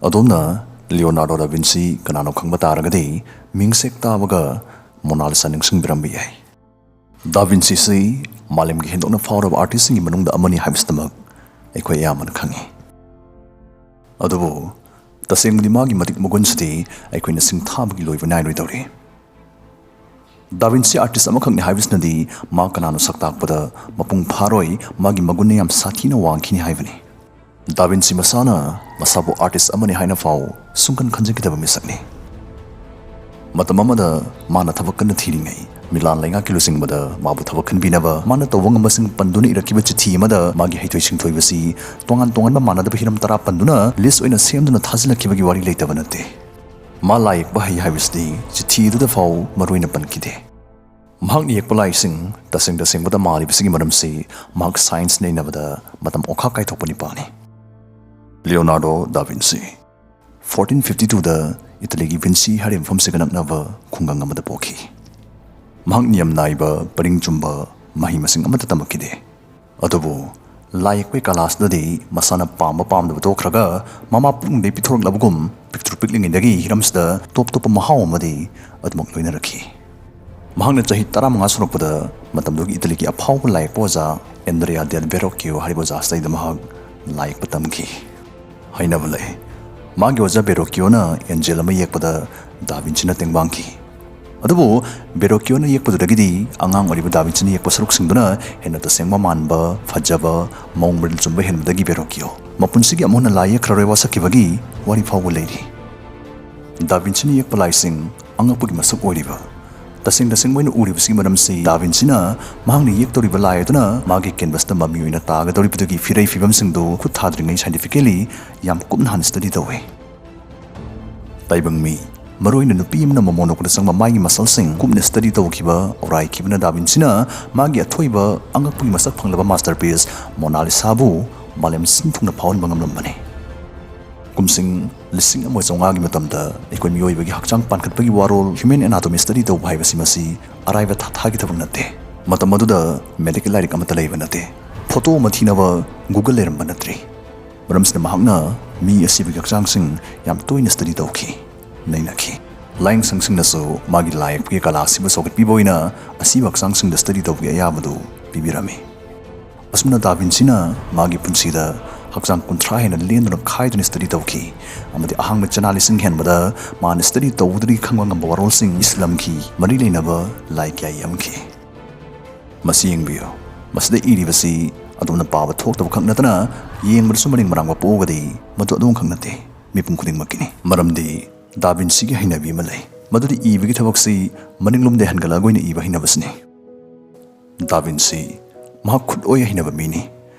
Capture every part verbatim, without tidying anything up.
ꯑꯗꯣꯝꯅ Leonardo da Vinci ꯀꯅꯥꯅꯣ ꯈꯪꯕ ꯇꯥꯔꯒꯗꯤ, ꯃꯤꯡꯁꯦ ꯍꯦꯛ ꯇꯥꯕꯒ ꯃꯣꯅꯥ ꯂꯤꯁꯥ ꯅꯤꯡꯁꯤꯡꯕꯤꯔꯝꯕ ꯌꯥꯏ꯫ ꯗꯥ ꯚꯤꯟꯁꯤꯁꯤ ꯃꯥꯂꯦꯝꯒꯤ ꯍꯦꯟꯗꯣꯛꯅ ꯐꯥꯎꯔꯕ ꯑꯥꯔꯇꯤꯁꯁꯤꯡꯒꯤ ꯃꯅꯨꯡꯗ ꯑꯃꯅꯤ ꯍꯥꯏꯕꯁꯤꯗꯃꯛ ꯑꯩꯈꯣꯏ ꯑꯌꯥꯝꯕꯅ ꯈꯪꯉꯤ꯫ ꯑꯗꯨꯕꯨ ꯇꯁꯦꯡꯕꯗꯤ ꯃꯥꯒꯤ ꯃꯇꯤꯛ ꯃꯒꯨꯟꯁꯤꯗꯤ ꯑꯩꯈꯣꯏꯅ ꯁꯤꯡꯊꯥꯕꯒꯤ ꯂꯣꯏꯕ ꯅꯥꯏꯔꯣꯏꯗꯧꯔꯤ꯫ ꯗꯥ ꯚꯤꯟꯁꯤ ꯑꯥꯔꯇꯤꯁ ꯑꯃꯈꯛꯅꯤ ꯍꯥꯏꯕꯁꯤꯅꯗꯤ ꯃꯥ ꯀꯅꯥꯅꯣ ꯁꯛ ꯇꯥꯛꯄꯗ ꯃꯄꯨꯡ ꯐꯥꯔꯣꯏ, ꯃꯥꯒꯤ ꯃꯒꯨꯟꯅ ꯌꯥꯝ ꯁꯥꯊꯤꯅ ꯋꯥꯡꯈꯤꯅꯤ ꯍꯥꯏꯕꯅꯤ꯫ ꯗꯥ ꯚꯤꯟꯁꯤ ꯃꯁꯥꯅ ꯃꯁꯥꯕꯨ ꯑꯥꯔꯇꯤꯁ ꯑꯃꯅꯤ ꯍꯥꯏꯅ ꯐꯥꯎ ꯁꯨꯡꯈꯟ ꯈꯟꯖꯈꯤꯗꯕ ꯃꯤꯁꯛꯅꯤ꯫ ꯃꯇꯝ ꯑꯃꯗ ꯃꯥꯅ ꯊꯕꯛ ꯀꯟꯅ ꯊꯤꯔꯤꯉꯩ, ꯃꯤꯂꯥꯟ ꯂꯩꯉꯥꯛꯀꯤ ꯂꯨꯆꯤꯡꯕꯗ ꯃꯥꯕꯨ ꯊꯕꯛ ꯈꯟꯕꯤꯅꯕ ꯃꯥꯅ ꯇꯧꯕ ꯉꯝꯕꯁꯤꯡ ꯄꯟꯗꯨꯅ ꯏꯔꯛꯈꯤꯕ ꯆꯤꯊꯤ ꯑꯃꯗ ꯃꯥꯒꯤ ꯍꯩꯊꯣꯏ ꯁꯤꯡꯊꯣꯏꯕꯁꯤ ꯇꯣꯉꯥꯟ ꯇꯣꯉꯥꯟꯕ ꯃꯥꯟꯅꯗꯕ ꯍꯤꯔꯝ ꯇꯔꯥ ꯄꯟꯗꯨꯅ ꯂꯤꯁ ꯑꯣꯏꯅ ꯁꯦꯝꯗꯨꯅ ꯊꯥꯖꯤꯜꯂꯛꯈꯤꯕꯒꯤ ꯋꯥꯔꯤ ꯂꯩꯇꯕ ꯅꯠꯇꯦ꯫ ꯃꯥ ꯂꯥꯏ ꯌꯦꯛꯄ ꯍꯩ ꯍꯥꯏꯕꯁꯤꯗꯤ ꯆꯤꯊꯤ ꯑꯗꯨꯗ ꯐꯥꯎ ꯃꯔꯨ ꯑꯣꯏꯅ ꯄꯟꯈꯤꯗꯦ꯫ ꯃꯍꯥꯛꯅ ꯌꯦꯛꯄ ꯂꯥꯏꯁꯤꯡ ꯇꯁꯦꯡ ꯇꯁꯦꯡꯕꯗ ꯃꯥꯜꯂꯤꯕꯁꯤꯒꯤ ꯃꯔꯝꯁꯤ ꯃꯍꯥꯛ ꯁꯥꯏꯟꯁꯅ ꯅꯩꯅꯕꯗ ꯃꯇꯝ ꯑꯣꯈꯥꯛ ꯀꯥꯏꯊꯣꯛꯄ ꯅꯤꯄꯥꯅꯤ꯫ Leonardo da Vinci fourteen fifty ꯇꯨꯗ ꯏꯇꯂꯤꯒꯤ ꯚꯤꯟꯁꯤ ꯍꯥꯏꯔꯤꯕ ꯃꯐꯝꯁꯤꯒ ꯅꯛꯅꯕ ꯈꯨꯡꯒꯪ ꯑꯃꯗ ꯄꯣꯛꯈꯤ꯫ ꯃꯍꯥꯛ ꯅꯤꯌꯝ ꯅꯥꯏꯕ, ꯄꯔꯤꯡ ꯆꯨꯝꯕ ꯃꯍꯩ ꯃꯁꯤꯡ ꯑꯃꯠꯇ ꯇꯝꯃꯛꯈꯤꯗꯦ꯫ ꯑꯗꯨꯕꯨ ꯂꯥꯏ ꯌꯦꯛꯄꯒꯤ ꯀꯂꯥꯁꯤꯗꯗꯤ ꯃꯁꯥꯅ ꯄꯥꯝꯕ ꯄꯥꯝꯗꯕ ꯇꯣꯛꯈ꯭ꯔꯒ, ꯃꯃꯥ ꯄꯨꯛꯅꯨꯡꯗꯒꯤ ꯄꯤꯊꯣꯔꯛꯂꯕꯒꯨꯝ ꯄꯤꯛꯇ꯭ꯔꯨ ꯄꯤꯛꯂꯤꯉꯩꯗꯒꯤ ꯍꯤꯔꯝꯁꯤꯗ ꯇꯣꯞ ꯇꯣꯞꯄ ꯃꯍꯥꯎ ꯑꯃꯗꯤ ꯑꯗꯨꯃꯛ ꯂꯣꯏꯅꯔꯛꯈꯤ꯫ ꯃꯍꯥꯛꯅ ꯆꯍꯤ ꯇꯔꯥꯃꯉꯥ ꯁꯨꯔꯛꯄꯗ ꯃꯇꯝꯗꯨꯒꯤ ꯏꯇꯂꯤꯒꯤ ꯑꯐꯥꯎꯕ ꯂꯥꯏ ꯌꯦꯛꯄ ꯑꯣꯖꯥ ꯑꯦꯟꯗ꯭ꯔꯤꯌꯥ ꯗꯦꯜ ꯕꯦꯔꯣꯀꯤꯌꯣ ꯍꯥꯏꯔꯤꯕ ꯑꯣꯖꯥꯁꯤꯗ ꯃꯍꯥꯛ ꯂꯥꯏ ꯌꯦꯛꯄ ꯇꯝꯈꯤ꯫ ꯍꯥꯏꯅꯕ ꯂꯩ, ꯃꯥꯒꯤ ꯑꯣꯖꯥ ꯕꯦꯔꯣꯀꯤꯌꯣꯅ ꯑꯦꯟꯖꯦꯜ ꯑꯃ ꯌꯦꯛꯄꯗ ꯗꯥ ꯚꯤꯟꯁꯤꯅ ꯇꯦꯡꯕꯥꯡꯈꯤ꯫ ꯑꯗꯨꯕꯨ ꯕꯦꯔꯣꯀꯤꯌꯣꯅ ꯌꯦꯛꯄꯗꯨꯗꯒꯤꯗꯤ ꯑꯉꯥꯡ ꯑꯣꯏꯔꯤꯕ ꯗꯥ ꯚꯤꯟꯁꯤꯅ ꯌꯦꯛꯄ ꯁꯔꯨꯛꯁꯤꯡꯗꯨꯅ ꯍꯦꯟꯅ ꯇꯁꯦꯡꯕ ꯃꯥꯟꯕ, ꯐꯖꯕ, ꯃꯑꯣꯡ ꯃꯔꯤꯜ ꯆꯨꯝꯕ ꯍꯦꯟꯕꯗꯒꯤ ꯕꯦꯔꯣꯀꯤꯌꯣ ꯃꯄꯨꯟꯁꯤꯒꯤ ꯑꯃꯨꯛ ꯍꯟꯅ ꯂꯥꯏ ꯌꯦꯛꯈ꯭ꯔꯔꯣꯏ ꯋꯥꯁꯛꯈꯤꯕꯒꯤ ꯋꯥꯔꯤ ꯐꯥꯎꯕ ꯂꯩꯔꯤ꯫ ꯗꯥ ꯚꯤꯟꯁꯤꯅ ꯌꯦꯛꯄ ꯂꯥꯏꯁꯤꯡ ꯑꯉꯛꯄꯒꯤ ꯃꯁꯛ ꯑꯣꯏꯔꯤꯕ, ꯇꯁꯦꯡ ꯇꯁꯦꯡꯕ ꯑꯣꯏꯅ ꯎꯔꯤꯕꯁꯤꯒꯤ ꯃꯔꯝꯁꯤ ꯗꯥ ꯚꯤꯟꯁꯤꯅ ꯃꯍꯥꯛꯅ ꯌꯦꯛꯇꯧꯔꯤꯕ ꯂꯥꯏ ꯑꯗꯨꯅ ꯃꯥꯒꯤ ꯀꯦꯟꯚꯁꯇ ꯃꯃꯤ ꯑꯣꯏꯅ ꯇꯥꯒꯗꯧꯔꯤꯕꯗꯨꯒꯤ ꯐꯤꯔꯩ ꯐꯤꯕꯝꯁꯤꯡꯗꯨ ꯈꯨꯠ ꯊꯥꯗ꯭ꯔꯤꯉꯩ ꯁꯥꯏꯟꯇꯤꯐꯤꯀꯦꯂꯤ ꯌꯥꯝ ꯀꯨꯞꯅ ꯍꯥꯟꯅ ꯁ꯭ꯇꯗꯤ ꯇꯧꯏ꯫ ꯇꯥꯏꯕꯪ ꯃꯤ, ꯃꯔꯨꯑꯣꯏꯅ ꯅꯨꯄꯤ ꯑꯃꯅ ꯃꯃꯣꯟ ꯅꯣꯛꯄꯗ ꯆꯪꯕ ꯃꯥꯏꯒꯤ ꯃꯁꯜꯁꯤꯡ ꯀꯨꯞꯅ ꯁ꯭ꯇꯗꯤ ꯇꯧꯈꯤꯕ ꯑꯣꯔꯥꯏꯈꯤꯕꯅ ꯗꯥ ꯚꯤꯟꯁꯤꯅ ꯃꯥꯒꯤ ꯑꯊꯣꯏꯕ ꯑꯉꯛꯄꯒꯤ ꯃꯁꯛ ꯐꯪꯂꯕ ꯃꯥꯁꯇꯔꯄꯤꯁ ꯃꯣꯅꯥꯂꯤꯁꯥꯕꯨ ꯃꯥꯂꯦꯝ ꯁꯤꯟ ꯊꯨꯡꯅ ꯐꯥꯎꯍꯟꯕ ꯉꯝꯂꯝꯕꯅꯤ꯫ ꯀꯨꯝꯁꯤꯡ ꯂꯤꯁꯤꯡ ꯑꯃ ꯆꯥꯝꯃꯉꯥꯒꯤ ꯃꯇꯝꯗ ꯑꯩꯈꯣꯏ ꯃꯤꯑꯣꯏꯕꯒꯤ ꯍꯛꯆꯥꯡ ꯄꯥꯟꯈꯠꯄꯒꯤ ꯋꯥꯔꯣꯜ ꯍ꯭ꯌꯨꯃꯦꯟ ꯑꯦꯅꯥꯇꯣꯃꯤ ꯁ꯭ꯇꯗꯤ ꯇꯧꯕ ꯍꯥꯏꯕꯁꯤ ꯃꯁꯤ ꯑꯔꯥꯏꯕ ꯊꯥꯊꯥꯒꯤ ꯊꯕꯛ ꯅꯠꯇꯦ꯫ ꯃꯇꯝ ꯑꯗꯨꯗ ꯃꯦꯗꯤꯀꯦꯜ ꯂꯥꯏꯔꯤꯛ ꯑꯃꯠꯇ ꯂꯩꯕ ꯅꯠꯇꯦ꯫ ꯐꯣꯇꯣ ꯑꯃ ꯊꯤꯅꯕ ꯒꯨꯒꯜ ꯂꯩꯔꯝꯕ ꯅꯠꯇ꯭ꯔꯤ꯫ ꯃꯔꯝꯁꯤꯅ ꯃꯍꯥꯛꯅ ꯃꯤ ꯑꯁꯤꯕꯒꯤ ꯍꯛꯆꯥꯡꯁꯤꯡ ꯌꯥꯝ ꯇꯣꯏꯅ ꯁ꯭ꯇꯗꯤ ꯇꯧꯈꯤ, ꯅꯩꯅꯈꯤ꯫ ꯂꯥꯏꯌꯦꯡꯁꯪꯁꯤꯡꯅꯁꯨ ꯃꯥꯒꯤ ꯂꯥꯏ ꯌꯦꯛꯄꯒꯤ ꯀꯂꯥ ꯑꯁꯤꯕꯨ ꯆꯥꯎꯈꯠꯄꯤꯕ ꯑꯣꯏꯅ ꯑꯁꯤꯕ ꯍꯛꯆꯥꯡꯁꯤꯡꯗ ꯁ꯭ꯇꯗꯤ ꯇꯧꯕꯒꯤ ꯑꯌꯥꯕꯗꯨ ꯄꯤꯕꯤꯔꯝꯃꯤ꯫ ꯑꯁꯨꯝꯅ ꯗꯥ ꯚꯤꯟꯁꯤꯅ ꯃꯥꯒꯤ ꯄꯨꯟꯁꯤꯗ ꯍꯛꯆꯥꯡ ꯀꯨꯟꯊ꯭ꯔꯥ ꯍꯦꯟꯅ ꯂꯦꯟꯗꯨꯅ ꯈꯥꯏꯗꯨꯅ ꯁ꯭ꯇꯗꯤ ꯇꯧꯈꯤ, ꯑꯃꯗꯤ ꯑꯍꯥꯡꯕ ꯆꯅꯥ ꯂꯤꯁꯤꯡ ꯍꯦꯟꯕꯗ ꯃꯥꯅ ꯁ꯭ꯇꯗꯤ ꯇꯧꯕꯗꯒꯤ ꯈꯪꯕ ꯉꯝꯕ ꯋꯥꯔꯣꯜꯁꯤꯡ ꯏꯁꯤꯜꯂꯝꯈꯤ, ꯃꯔꯤ ꯂꯩꯅꯕ ꯂꯥꯏ ꯀꯌꯥ ꯏꯔꯝꯈꯤ꯫ ꯃꯁꯤ ꯌꯦꯡꯕꯤꯌꯨ꯫ ꯃꯁꯤꯗ ꯏꯔꯤꯕꯁꯤ ꯑꯗꯣꯝꯅ ꯄꯥꯕ ꯊꯣꯛꯇꯕ ꯈꯛ ꯅꯠꯇꯅ ꯌꯦꯡꯕꯗꯁꯨ ꯃꯔꯤꯡ ꯃꯔꯥꯡꯕ ꯄꯣꯛꯑꯒꯗꯤ ꯃꯗꯨ ꯑꯗꯣꯝꯈꯛ ꯅꯠꯇꯦ, ꯃꯤꯄꯨꯝ ꯈꯨꯗꯤꯡꯃꯛꯀꯤꯅꯤ꯫ ꯃꯔꯝꯗꯤ ꯗꯥ ꯚꯤꯟꯁꯤꯒꯤ ꯍꯩꯅꯕꯤ ꯑꯃ ꯂꯩ, ꯃꯗꯨꯗꯤ ꯏꯕꯒꯤ ꯊꯕꯛꯁꯤ ꯃꯅꯤꯡꯂꯣꯝꯗ ꯍꯟꯒꯠꯂꯒ ꯑꯣꯏꯅ ꯏꯕ ꯍꯩꯅꯕꯁꯤꯅꯤ꯫ ꯗꯥ ꯚꯤꯟꯁꯤ ꯃꯍꯥꯛ ꯈꯨꯠ ꯑꯣꯏ ꯍꯩꯅꯕ ꯃꯤꯅꯤ,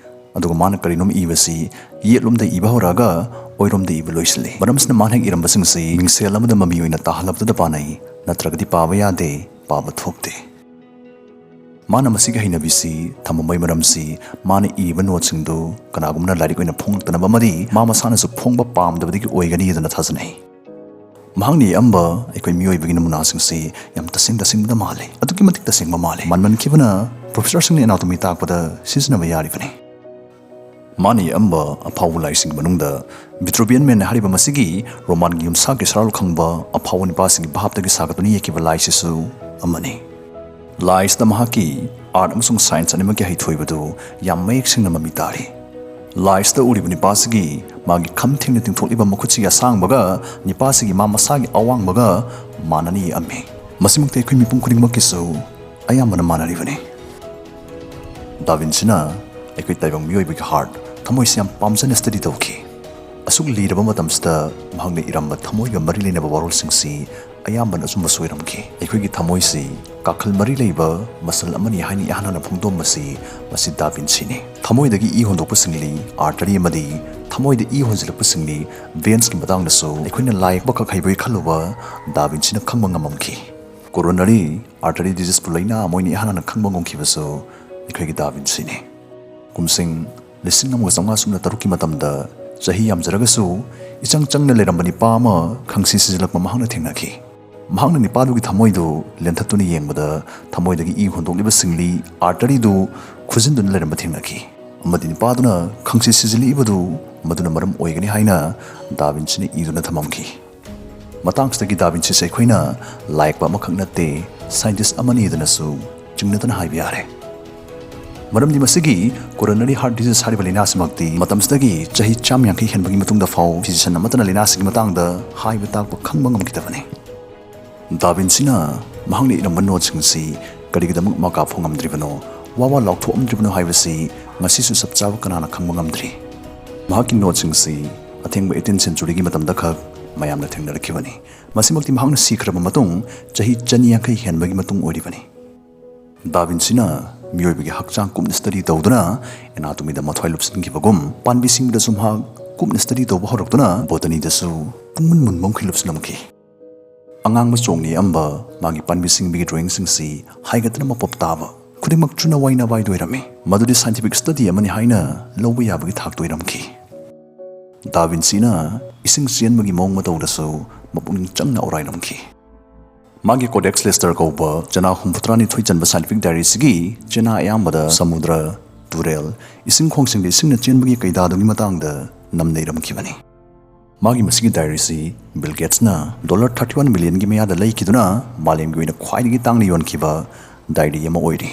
ꯑꯗꯨꯒ ꯃꯥꯅ ꯀꯔꯤꯅꯣꯝ ꯏꯕꯁꯤ ꯌꯦꯠꯂꯣꯝꯗ ꯏꯕ ꯍꯧꯔꯛꯑꯒ ꯑꯣꯏꯔꯣꯝꯗ ꯏꯕ ꯂꯣꯏꯁꯤꯜꯂꯤ꯫ ꯃꯔꯝꯁꯤꯅ ꯃꯥꯅ ꯍꯦꯛ ꯏꯔꯝꯕꯁꯤꯡꯁꯤ ꯃꯤꯡꯁꯦꯜ ꯑꯃꯗ ꯃꯃꯤ ꯑꯣꯏꯅ ꯇꯥꯍꯜꯂꯕꯗꯨꯗ ꯄꯥꯅꯩ, ꯅꯠꯇ꯭ꯔꯒꯗꯤ ꯄꯥꯕ ꯌꯥꯗꯦ, ꯄꯥꯕ ꯊꯣꯛꯇꯦ꯫ ꯃꯥꯅ ꯃꯁꯤꯒꯤ ꯍꯩꯅꯕꯤꯁꯤ ꯊꯝꯃꯝꯕꯒꯤ ꯃꯔꯝꯁꯤ ꯃꯥꯅ ꯏꯔꯤꯕ ꯅꯣꯠꯁꯤꯡꯗꯨ ꯀꯅꯥꯒꯨꯝꯕꯅ ꯂꯥꯏꯔꯤꯛ ꯑꯣꯏꯅ ꯐꯣꯡꯂꯛꯇꯅꯕ ꯑꯃꯗꯤ ꯃꯥ ꯃꯁꯥꯅꯁꯨ ꯐꯣꯡꯕ ꯄꯥꯝꯗꯕꯗꯒꯤ ꯑꯣꯏꯒꯅꯤꯗꯅ ꯊꯥꯖꯅꯩ꯫ ꯃꯍꯥꯛꯅ ꯌꯦꯛꯑꯝꯕ ꯑꯩꯈꯣꯏ ꯃꯤꯑꯣꯏꯕꯒꯤ ꯅꯃꯨꯅꯥꯁꯤꯡꯁꯤ ꯌꯥꯝ ꯇꯁꯦꯡ ꯇꯁꯦꯡꯕꯗ ꯃꯥꯜꯂꯤ, ꯑꯗꯨꯛꯀꯤ ꯃꯇꯤꯛ ꯇꯁꯦꯡꯕ ꯃꯥꯜꯂꯤ꯫ ꯃꯥꯟꯃꯟꯈꯤꯕꯅ ꯄ꯭ꯔꯣꯐꯦꯁꯔꯁꯤꯡꯅ ꯑꯦꯅꯥꯇꯣꯃꯤ ꯇꯥꯛꯄꯗ ꯁꯤꯖꯤꯟꯅꯕ ꯌꯥꯔꯤꯕꯅꯤ꯫ ꯃꯥꯅ ꯌꯦꯛꯑꯝꯕ ꯑꯐꯥꯎꯕ ꯂꯥꯏꯁꯤꯡꯒꯤ ꯃꯅꯨꯡꯗ ꯚꯤꯇ꯭ꯔꯨꯚꯤꯌꯟ ꯃꯦꯟ ꯍꯥꯏꯔꯤꯕ ꯃꯁꯤꯒꯤ ꯔꯣꯃꯥꯟꯒꯤ ꯌꯨꯝꯁꯥꯒꯤ ꯁꯔꯥꯜ ꯈꯪꯕ ꯑꯐꯥꯎꯕ ꯅꯤꯄꯥꯁꯤꯡꯒꯤ ꯚꯥꯞꯇꯒꯤ ꯁꯥꯒꯠꯇꯨꯅ ꯌꯦꯛꯈꯤꯕ ꯂꯥꯏꯁꯤꯁꯨ ꯑꯃꯅꯤ꯫ ꯂꯥꯏꯁꯤꯗ ꯃꯍꯥꯛꯀꯤ ꯑꯥꯔꯠ ꯑꯃꯁꯨꯡ ꯁꯥꯏꯟꯁ ꯑꯅꯤꯃꯛꯀꯤ ꯍꯩꯊꯣꯏꯕꯗꯨ ꯌꯥꯝ ꯃꯌꯦꯛ ꯁꯦꯡꯅ ꯃꯃꯤ ꯇꯥꯔꯤ꯫ ꯂꯥꯏꯁꯤꯗ ꯎꯔꯤꯕ ꯅꯤꯄꯥꯁꯤꯒꯤ ꯃꯥꯒꯤ ꯈꯝ ꯊꯦꯡꯅ ꯇꯤꯡꯊꯣꯛꯂꯤꯕ ꯃꯈꯨꯠꯁꯤꯒꯤ ꯑꯁꯥꯡꯕꯒ ꯅꯤꯄꯥꯁꯤꯒꯤ ꯃꯥ ꯃꯁꯥꯒꯤ ꯑꯋꯥꯡꯕꯒ ꯃꯥꯟꯅꯅ ꯌꯦꯛꯑꯝꯃꯤ꯫ ꯃꯁꯤꯃꯛꯇꯤ ꯑꯩꯈꯣꯏ ꯃꯤꯄꯨꯝ ꯈꯨꯗꯤꯡꯃꯛꯀꯤꯁꯨ ꯑꯌꯥꯝꯕꯅ ꯃꯥꯟꯅꯔꯤꯕꯅꯤ꯫ ꯗꯥ ꯚꯤꯟꯁꯤꯅ ꯑꯩꯈꯣꯏ ꯇꯥꯏꯕꯪ ꯃꯤꯑꯣꯏꯕꯒꯤ ꯍꯥꯔꯠ, ꯊꯃꯣꯏꯁꯤ ꯌꯥꯝ ꯄꯥꯝꯖꯅ ꯁ꯭ꯇꯗꯤ ꯇꯧꯈꯤ꯫ ꯑꯁꯨꯛ ꯂꯤꯔꯕ ꯃꯇꯝꯁꯤꯗ ꯃꯍꯥꯛꯅ ꯏꯔꯝꯕ ꯊꯃꯣꯏꯒ ꯃꯔꯤ ꯂꯩꯅꯕ ꯋꯥꯔꯣꯜꯁꯤꯡꯁꯤ ꯑꯌꯥꯝꯕꯅ ꯑꯆꯨꯝꯕꯁꯨ ꯑꯣꯏꯔꯝꯈꯤ꯫ ꯑꯩꯈꯣꯏꯒꯤ ꯊꯃꯣꯏꯁꯤ ꯀꯥꯈꯜ ꯃꯔꯤ ꯂꯩꯕ ꯃꯁꯜ ꯑꯃꯅꯤ ꯍꯥꯏꯅ ꯏꯍꯥꯟ ꯍꯥꯟꯅ ꯐꯣꯡꯗꯣꯛꯂꯝꯕꯁꯤ ꯃꯁꯤ ꯗꯥ ꯚꯤꯟꯁꯤꯅꯤ꯫ ꯊꯃꯣꯏꯗꯒꯤ ꯏ ꯍꯣꯟꯗꯣꯛꯄꯁꯤꯡꯂꯤ ꯑꯥꯔꯇꯔꯤ ꯑꯃꯗꯤ ꯊꯃꯣꯏꯗ ꯏ ꯍꯣꯟꯖꯤꯜꯂꯛꯄꯁꯤꯡꯂꯤ ꯚꯦꯟꯁꯀꯤ ꯃꯇꯥꯡꯗꯁꯨ ꯑꯩꯈꯣꯏꯅ ꯂꯥꯏ ꯌꯦꯛꯄꯈꯛ ꯍꯩꯕꯣꯏ ꯈꯜꯂꯨꯕ ꯗꯥ ꯚꯤꯟꯁꯤꯅ ꯈꯪꯕ ꯉꯝꯃꯝꯈꯤ꯫ ꯀꯣꯔꯣꯅꯔꯤ ꯑꯥꯔꯇꯔꯤ ꯗꯤꯖꯤꯁꯄꯨ ꯂꯥꯏꯅꯥ ꯑꯃ ꯑꯣꯏꯅ ꯏꯍꯥꯟ ꯍꯥꯟꯅ ꯈꯪꯕ ꯉꯝꯈꯤꯕꯁꯨ ꯑꯩꯈꯣꯏꯒꯤ ꯗꯥ ꯚꯤꯟꯁꯤꯅꯤ꯫ ꯀꯨꯝꯁꯤꯡ ꯂꯤꯁꯤꯡ ꯑꯃꯒ ꯆꯥꯝꯃꯉꯥ ꯁꯨꯞꯅ ꯇꯔꯨꯛꯀꯤ ꯃꯇꯝꯗ ꯆꯍꯤ ꯌꯥꯝꯖꯔꯒꯁꯨ ꯏꯆꯪ ꯆꯪꯅ ꯂꯩꯔꯝꯕ ꯅꯤꯄꯥ ꯑꯃ ꯈꯪꯁꯤ ꯁꯤꯖꯤꯜꯂꯛꯄ ꯃꯍꯥꯛꯅ ꯊꯦꯡꯅꯈꯤ꯫ ꯃꯍꯥꯛꯅ ꯅꯤꯄꯥꯗꯨꯒꯤ ꯊꯃꯣꯏꯗꯨ ꯂꯦꯟꯊꯠꯇꯨꯅ ꯌꯦꯡꯕꯗ ꯊꯃꯣꯏꯗꯒꯤ ꯏ ꯍꯣꯟꯗꯣꯛꯂꯤꯕ ꯁꯤꯡꯂꯤ ꯑꯥꯔꯇꯔꯤꯗꯨ ꯈꯨꯖꯤꯟꯗꯨꯅ ꯂꯩꯔꯝꯕ ꯊꯦꯡꯅꯈꯤ꯫ ꯑꯃꯗꯤ ꯅꯤꯄꯥꯗꯨꯅ ꯈꯪꯁꯤ ꯁꯤꯖꯤꯜꯂꯛꯏꯕꯗꯨ ꯃꯗꯨꯅ ꯃꯔꯝ ꯑꯣꯏꯒꯅꯤ ꯍꯥꯏꯅ ꯗꯥ ꯚꯤꯟꯁꯤꯅ ꯏꯗꯨꯅ ꯊꯝꯃꯝꯈꯤ꯫ ꯃꯇꯥꯡꯁꯤꯗꯒꯤ ꯗꯥ ꯚꯤꯟꯁꯤꯁꯦ ꯑꯩꯈꯣꯏꯅ ꯂꯥꯏꯌꯦꯛꯄ ꯑꯃꯈꯛ ꯅꯠꯇꯦ, ꯁꯥꯏꯟꯇꯤꯁ꯭ꯠ ꯑꯃꯅꯤꯗꯅꯁꯨ ꯆꯤꯡꯅꯗꯨꯅ ꯍꯥꯏꯕ ꯌꯥꯔꯦ꯫ ꯃꯔꯝꯗꯤ ꯃꯁꯤꯒꯤ coronary heart disease ꯍꯥꯏꯔꯤꯕ ꯂꯥꯏꯅꯥꯁꯤꯃꯛꯇꯤ ꯃꯇꯝꯁꯤꯗꯒꯤ ꯆꯍꯤ ꯆꯥꯝ ꯌꯥꯡꯈꯩ ꯍꯦꯟꯕꯒꯤ ꯃꯇꯨꯡꯗ ꯐꯥꯎ physician ꯑꯃꯠꯇꯅ ꯂꯥꯏꯅꯥꯁꯤꯒꯤ ꯃꯇꯥꯡꯗ ꯍꯥꯏꯕ ꯇꯥꯛꯄ ꯈꯪꯕ ꯉꯝꯈꯤꯗꯕꯅꯤ꯫ ꯗꯥ ꯚꯤꯟꯁꯤꯅ ꯃꯍꯥꯛꯅ ꯏꯔꯝꯕ noteꯁꯤꯡꯁꯤ ꯀꯔꯤꯒꯤꯗꯃꯛ ꯃꯀꯥ ꯐꯣꯡꯉꯝꯗ꯭ꯔꯤꯕꯅꯣ, ꯋꯥ ꯋꯥ ꯂꯥꯎꯊꯣꯛꯑꯝꯗ꯭ꯔꯤꯕꯅꯣ ꯍꯥꯏꯕꯁꯤ ꯉꯁꯤꯁꯨ ꯆꯞ ꯆꯥꯕ ꯀꯅꯥꯅ ꯈꯪꯕ ꯉꯝꯗ꯭ꯔꯤ꯫ ꯃꯍꯥꯛꯀꯤ noteꯁꯤꯡꯁꯤ ꯑꯊꯦꯡꯕ eighteenth centuryꯒꯤ ꯃꯇꯝꯗ ꯈꯛ ꯃꯌꯥꯝꯅ ꯊꯦꯡꯅꯔꯛꯈꯤꯕꯅꯤ꯫ ꯃꯁꯤꯃꯛꯇꯤ ꯃꯍꯥꯛꯅ ꯁꯤꯈ꯭ꯔꯕ ꯃꯇꯨꯡ ꯆꯍꯤ ꯆꯅꯤ ꯌꯥꯡꯈꯩ ꯍꯦꯟꯕꯒꯤ ꯃꯇꯨꯡ ꯑꯣꯏꯔꯤꯕꯅꯤ꯫ ꯗꯥ ꯚꯤꯟꯁꯤꯅ ꯃꯤꯑꯣꯏꯕꯒꯤ ꯍꯛꯆꯥꯡ ꯀꯨꯞꯅ study ꯇꯧꯗꯨꯅ anatomyꯗ ꯃꯊ꯭ꯋꯥꯏ ꯂꯨꯞꯁꯤꯟꯈꯤꯕꯒꯨꯝ, ꯄꯥꯝꯕꯤꯁꯤꯡꯗꯁꯨ ꯃꯍꯥꯛ ꯀꯨꯞꯅ study ꯇꯧꯕ ꯍꯧꯔꯛꯇꯨꯅ botanyꯗꯁꯨ ꯄꯨꯡꯃꯨꯟ ꯃꯨꯟꯕ ꯃꯈꯩ ꯂꯨꯞꯁꯤꯜꯂꯝꯈꯤ꯫ ꯑꯉꯥꯡꯕ ꯆꯣꯡꯅ ꯌꯦꯛꯑꯝꯕ ꯃꯥꯒꯤ ꯄꯥꯝꯕꯤ ꯁꯤꯡꯕꯤꯒꯤ drawingꯁꯤꯡꯁꯤ ꯍꯥꯏꯒꯠꯇꯅ ꯃꯄꯣꯞ ꯇꯥꯕ, ꯈꯨꯗꯤꯡꯃꯛ ꯆꯨꯅꯋꯥꯏ ꯅꯋꯥꯏꯗ ꯑꯣꯏꯔꯝꯃꯤ꯫ ꯃꯗꯨꯗꯤ scientific study ꯑꯃꯅꯤ ꯍꯥꯏꯅ ꯂꯧꯕ ꯌꯥꯕꯒꯤ ꯊꯥꯛꯇ ꯑꯣꯏꯔꯝꯈꯤ꯫ ꯗꯥ ꯚꯤꯟꯁꯤꯅ ꯏꯁꯤꯡ ꯆꯦꯟꯕꯒꯤ ꯃꯑꯣꯡ ꯃꯇꯧꯗꯁꯨ ꯃꯄꯨꯛꯅꯤꯡ ꯆꯪꯅ ꯑꯣꯔꯥꯏꯔꯝꯈꯤ꯫ ꯃꯥꯒꯤ Codex Leicester ꯀꯧꯕ ꯆꯅꯥ ꯍꯨꯝꯐꯨꯇꯔꯥꯅꯤꯊꯣꯏ ꯆꯟꯕ scientific diaryꯁꯤꯒꯤ ꯆꯦꯅꯥ ꯑꯌꯥꯝꯕꯗ ꯁꯃꯨꯗ꯭ꯔ, ꯇꯨꯔꯦꯜ, ꯏꯁꯤꯡ ꯈꯣꯡꯁꯤꯡꯗ ꯏꯁꯤꯡꯅ ꯆꯦꯟꯕꯒꯤ ꯀꯩꯗꯥꯗꯨꯒꯤ ꯃꯇꯥꯡꯗ ꯅꯝꯅ ꯏꯔꯝꯈꯤꯕꯅꯤ꯫ ꯃꯥꯒꯤ ꯃꯁꯤꯒꯤ diaryꯁꯤ Bill Gatesꯅ dollar thirty one millionꯒꯤ ꯃꯌꯥꯗ ꯂꯩꯈꯤꯗꯨꯅ ꯃꯥꯂꯦꯝꯒꯤ ꯑꯣꯏꯅ ꯈ꯭ꯋꯥꯏꯗꯒꯤ ꯇꯥꯡꯅ ꯌꯣꯟꯈꯤꯕ diary ꯑꯃ ꯑꯣꯏꯔꯤ꯫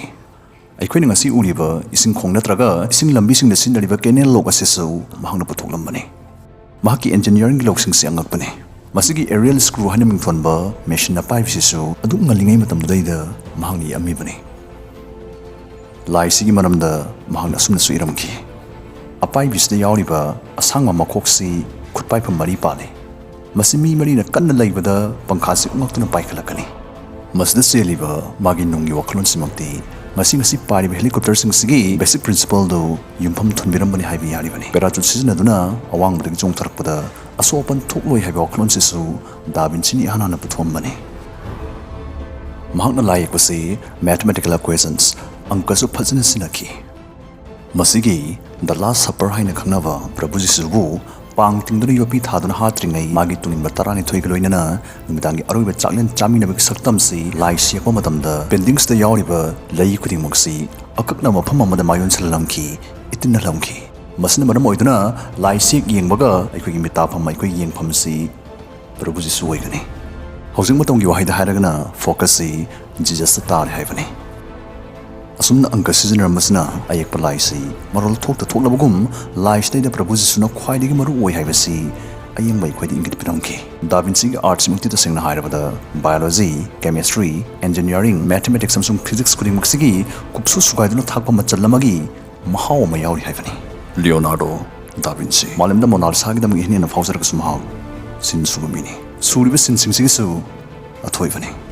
ꯑꯩꯈꯣꯏꯅ ꯉꯁꯤ ꯎꯔꯤꯕ ꯏꯁꯤꯡ ꯈꯣꯡ ꯅꯠꯇ꯭ꯔꯒ ꯏꯁꯤꯡ ꯂꯝꯕꯤꯁꯤꯡꯗ ꯁꯤꯖꯤꯟꯅꯔꯤꯕ canal lock ꯑꯁꯤꯁꯨ ꯃꯍꯥꯛꯅ ꯄꯨꯊꯣꯛꯂꯝꯕꯅꯤ꯫ ꯃꯍꯥꯛꯀꯤ engineeringꯒꯤ ꯂꯧꯁꯤꯡꯁꯤ ꯑꯉꯛꯄꯅꯤ꯫ ꯃꯁꯤꯒꯤ Ariel screw ꯍꯥꯏꯅ ꯃꯤꯡꯊꯣꯟꯕ machine ꯑꯄꯥꯏꯕꯁꯤꯁꯨ ꯑꯗꯨꯛ ꯉꯜꯂꯤꯉꯩ ꯃꯇꯝꯗꯨꯗꯩꯗ ꯃꯍꯥꯛꯅ ꯌꯦꯛꯑꯝꯃꯤꯕꯅꯤ꯫ ꯂꯥꯏꯁꯤꯒꯤ ꯃꯔꯝꯗ ꯃꯍꯥꯛꯅ ꯑꯁꯨꯝꯅꯁꯨ ꯏꯔꯝꯈꯤ, "ꯑꯄꯥꯏꯕꯤꯁꯤꯗ ꯌꯥꯎꯔꯤꯕ ꯑꯁꯥꯡꯕ ꯃꯈꯣꯛꯁꯤ ꯈꯨꯠꯄꯥꯏꯐꯝ ꯃꯔꯤ ꯄꯥꯜꯂꯤ꯫ ꯃꯁꯤ ꯃꯤ ꯃꯔꯤꯅ ꯀꯟꯅ ꯂꯩꯕꯗ ꯄꯪꯈꯥꯁꯤ ꯎꯉꯛꯇꯨꯅ ꯄꯥꯏꯈꯠꯂꯛꯀꯅꯤ꯫" ꯃꯁꯤꯗ ꯆꯦꯜꯂꯤꯕ ꯃꯥꯒꯤ ꯅꯨꯡꯒꯤ ꯋꯥꯈꯜꯂꯣꯟꯁꯤꯃꯛꯇꯤ ꯉꯁꯤ ꯉꯁꯤ ꯄꯥꯏꯔꯤꯕ helicopterꯁꯤꯡꯁꯤꯒꯤ basic principleꯗꯨ ꯌꯨꯝꯐꯝ ꯊꯣꯟꯕꯤꯔꯝꯕꯅꯤ ꯍꯥꯏꯕ ꯌꯥꯔꯤꯕꯅꯤ꯫ Parachute ꯁꯤꯖꯤꯟꯅꯗꯨꯅ ꯑꯋꯥꯡꯕꯗꯒꯤ ꯆꯣꯡꯊꯔꯛꯄꯗ ꯑꯁꯣꯛ ꯑꯄꯟ ꯊꯣꯛꯂꯣꯏ ꯍꯥꯏꯕ ꯋꯥꯈꯜꯂꯣꯟꯁꯤꯁꯨ ꯗꯥ ꯚꯤꯟꯁꯤꯅ ꯏꯍꯥꯟ ꯍꯥꯟꯅ ꯄꯨꯊꯣꯛꯑꯝꯕꯅꯤ꯫ ꯃꯍꯥꯛꯅ ꯂꯥꯏ ꯌꯦꯛꯄꯁꯤ mathematical equations, ꯑꯪꯀꯁꯨ ꯐꯖꯅ ꯁꯤꯖꯤꯟꯅꯈꯤ꯫ ꯃꯁꯤꯒꯤ The Last Supper ꯍꯥꯏꯅ ꯈꯪꯅꯕ ꯄ꯭ꯔꯚꯨ ꯖꯤꯁꯨꯕꯨ ꯄꯥꯡ ꯇꯤꯡꯗꯨꯅ ꯌꯣꯠꯄꯤ ꯊꯥꯗꯨꯅ ꯍꯥꯠꯇ꯭ꯔꯤꯉꯩ ꯃꯥꯒꯤ ꯇꯨꯡꯏꯟꯕ ꯇꯔꯥꯅꯤꯊꯣꯏꯒ ꯂꯣꯏꯅꯅ ꯅꯨꯃꯤꯗꯥꯡꯒꯤ ꯑꯔꯣꯏꯕ ꯆꯥꯛꯂꯦꯟ ꯆꯥꯃꯤꯟꯅꯕꯒꯤ ꯁꯛꯇꯝꯁꯤ ꯂꯥꯏꯁꯤ ꯌꯦꯛꯄ ꯃꯇꯝꯗ paintingꯁꯤꯗ ꯌꯥꯎꯔꯤꯕ ꯂꯩ ꯈꯨꯗꯤꯡꯃꯛꯁꯤ ꯑꯀꯛꯅꯕ ꯃꯐꯝ ꯑꯃꯗ ꯃꯥꯏ ꯑꯣꯟꯁꯤꯜꯍꯜꯂꯝꯈꯤ, ꯏꯇꯤꯟꯅꯍꯜꯂꯝꯈꯤ꯫ ꯃꯁꯤꯅ ꯃꯔꯝ ꯑꯣꯏꯗꯨꯅ ꯂꯥꯏꯁꯤ ꯌꯦꯡꯕꯒ ꯑꯩꯈꯣꯏꯒꯤ ꯃꯤꯠ ꯇꯥꯐꯝ, ꯑꯩꯈꯣꯏꯒꯤ ꯌꯦꯡꯐꯝꯁꯤ ꯄ꯭ꯔꯚꯨ ꯖꯤꯁꯨ ꯑꯣꯏꯒꯅꯤ꯫ ꯍꯧꯖꯤꯛ ꯃꯇꯝꯒꯤ ꯋꯥꯍꯩꯗ ꯍꯥꯏꯔꯒꯅ ꯐꯣꯀꯁꯁꯤ ꯖꯤꯖꯁꯇ ꯇꯥꯔꯦ ꯍꯥꯏꯕꯅꯤ꯫ ꯑꯁꯨꯝꯅ ꯑꯪꯀ ꯁꯤꯖꯤꯟꯅꯔꯝꯕꯁꯤꯅ ꯑꯌꯦꯛꯄ ꯂꯥꯏꯁꯤ ꯃꯔꯣꯜ ꯊꯣꯛꯇ ꯊꯣꯛꯂꯕꯒꯨꯝ ꯂꯥꯏꯁꯤꯗꯩꯗ ꯄ꯭ꯔꯚꯨ ꯖꯤꯁꯨꯅ ꯈ꯭ꯋꯥꯏꯗꯒꯤ ꯃꯔꯨ ꯑꯣꯏ ꯍꯥꯏꯕꯁꯤ ꯑꯌꯦꯡꯕ ꯑꯩꯈꯣꯏꯗ ꯏꯪꯒꯤꯠ ꯄꯤꯔꯝꯈꯤ꯫ ꯗꯥ ꯚꯤꯟꯁꯤꯒꯤ ꯑꯥꯔꯠꯁꯤꯃꯛꯇꯤ ꯇꯁꯦꯡꯅ ꯍꯥꯏꯔꯕꯗ ꯕꯥꯏꯑꯣꯂꯣꯖꯤ, ꯀꯦꯃꯤꯁꯇ꯭ꯔꯤ, ꯏꯟꯖꯤꯅꯤꯌꯥꯔꯤꯡ, ꯃꯦꯊꯃꯦꯇꯤꯛꯁ ꯑꯃꯁꯨꯡ ꯐꯤꯖꯤꯛꯁ ꯈꯨꯗꯤꯡꯃꯛꯁꯤꯒꯤ ꯀꯨꯞꯁꯨ ꯁꯨꯒꯥꯏꯗꯨꯅ ꯊꯥꯛꯄ ꯃꯆꯜ ꯑꯃꯒꯤ ꯃꯍꯥꯎ ꯑꯃ ꯌꯥꯎꯔꯤ ꯍꯥꯏꯕꯅꯤ꯫ ꯂꯤꯑꯣꯅꯥꯔꯗꯣ ꯗꯥ ꯚꯤꯟꯁꯤ ꯃꯥꯂꯦꯝꯗ ꯃꯣꯅꯥꯂꯤꯁꯥꯒꯤꯗꯃꯛ ꯏꯍꯦꯟ ꯍꯦꯟꯅ ꯐꯥꯎꯖꯔꯒꯁꯨ ꯃꯍꯥꯛ ꯁꯤꯟ ꯁꯨꯕ ꯃꯤꯅꯤ꯫ ꯁꯨꯔꯤꯕ ꯁꯤꯟꯁꯤꯡꯁꯤꯒꯤꯁꯨ ꯑꯊꯣꯏꯕꯅꯤ꯫